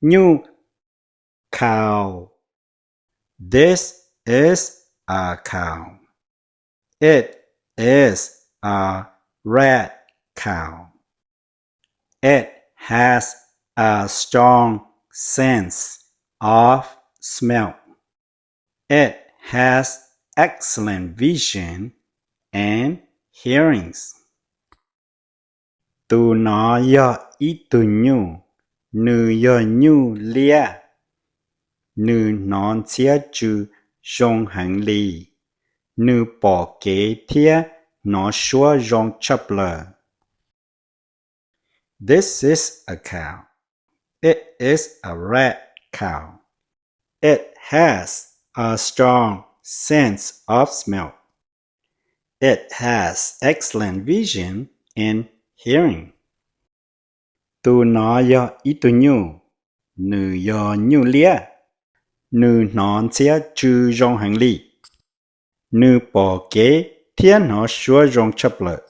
Nyuj. Cow. This is a cow. It is a red cow. It has a strong sense of smell. It has excellent vision and hearings. Tus no yog ib tug nyuj, nws yog nyuj liab, nws hnov ntxhiab tsw zoo heev li, nws pom kev thiab hnov suab zoo tshaj plaws. This is a cow. It is a red cow. It has a strong sense of smell. It has excellent vision and hearing. Tus no yog ib tug nyuj, nws yog nyuj liab, nws hnov ntxhiab tsw zoo heev li, nws pom kev thiab hnov suab zoo tshaj plaws.